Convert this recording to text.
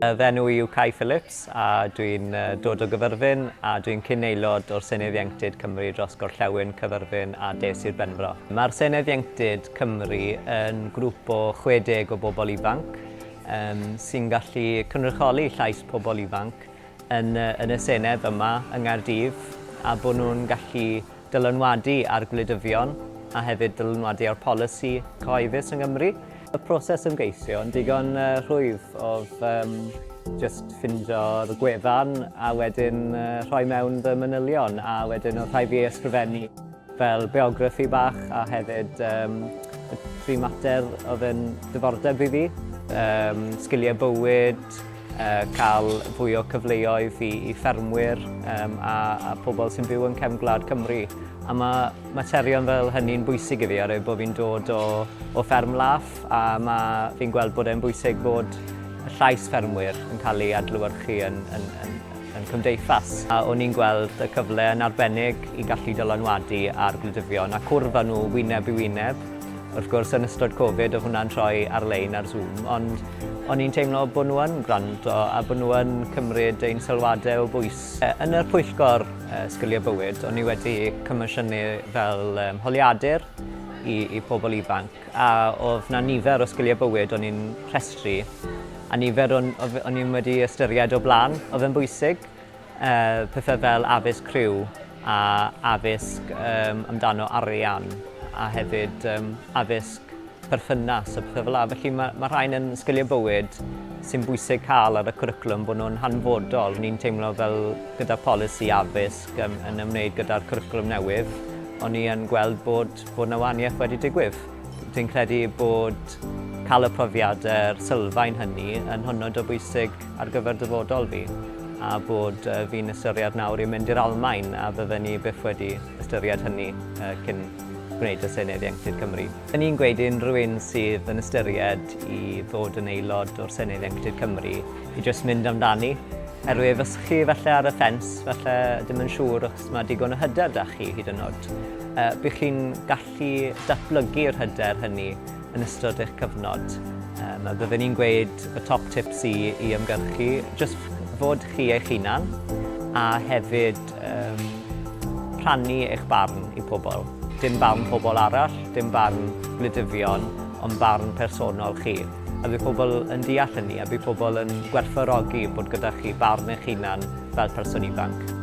Fy enw i yw Kai Phillips a dwi'n dod o Gyfyrddin a dwi'n cyn-aelod o'r Senedd Ieuenctid Cymru dros Gorllewin Cyfyrddin a De Sir Benfro. Mae'r Senedd Ieuenctid Cymru yn grŵp o 60 o bobl ifanc um, sy'n gallu cynrychioli llais pobl ifanc yn, yn y Senedd yma yng Nghaerdydd a bod nhw'n gallu dylanwadu ar gwleidyddion a hefyd dylanwadu ar polisi cyhoeddus yng Nghymru. Y proses ymgeisio yn digon rhwydd oedd um, just ffindio'r gwefan a wedyn rhoi mewn fy manylion a wedyn oedd rhaid fi ysgrifennu fel biography bach a hefyd um, y tri mater oedd yn diddordeb i fi. Um, sgiliau bywyd, cael fwy o cyfleoedd i, i ffermwyr um, a, a pobl sy'n byw yn cefn gwlad Cymru. A mae materion fel hynny'n bwysig i fi, oherwydd bod fi'n dod o, o fferm laff a mae fi'n gweld bod e'n bwysig bod y llais ffermwyr yn cael ei adlewyrchu yn, yn, yn, yn cymdeithas. A o'n i'n gweld y cyfle yn arbennig i gallu dylanwadu ar gwleidyddion a cwrdd â nhw wyneb i wyneb. Wrth gwrs, yn ystod Covid, oedd hwnna'n troi ar-lein ar Zoom, ond o'n i'n teimlo bod nhw yn gwrando a bod nhw yn cymryd ein sylwadau o bwys. Yn yr pwyllgor Sgiliau Bywyd, o'n i wedi comisiynu fel um, holiadur i, i pobl ifanc, a oedd na nifer o sgiliau bywyd o'n i'n rhestru, a nifer o'n, o'n i'n wedi ystyried o blaen, oedd yn bwysig. Pethau fel addysg rhyw a addysg um, amdano arian a hefyd um, addysg perthynas a pethau fel 'na. Felly mae, mae rhain yn sgiliau bywyd sy'n bwysig cael ar y cwricwlwm bod nhw'n hanfodol. Ni'n teimlo fel gyda polisi addysg um, yn ymwneud gyda'r cwricwlwm newydd, o'n i yn gweld bod, bod 'na wahaniaeth wedi digwydd. Dwi'n credu bod cael y profiadau'r sylfaen hynny yn hynod o bwysig ar gyfer dyfodol fi a bod fi'n ystyried nawr i mynd i'r Almaen a bydden ni byth wedi ystyried hynny cyn gwneud y Senedd Ieuenctid Cymru. Byddwn i'n gweud i unrhyw un sydd yn ystyried i ddod yn aelod o'r Senedd Ieuenctid Cymru i jyst mynd amdani. Herwydd os chi falle ar y ffens, falle ddim yn siŵr os mae digon o hyder da chi hyd yn oed. Bych chi'n gallu datblygu'r hyder hynny yn ystod eich cyfnod. Um, a byddwn ni'n gweud y top tips i, i ymgyrchu, jyst fod chi eich hunan a hefyd um, rhannu eich barn i pobl. Dim barn pobl arall, dim barn gwleidyddion, ond barn personol chi. A bydd pobl yn deall hynny, a bydd pobl yn gwerthfawrogi bod gyda chi barn eich hunan fel person ifanc.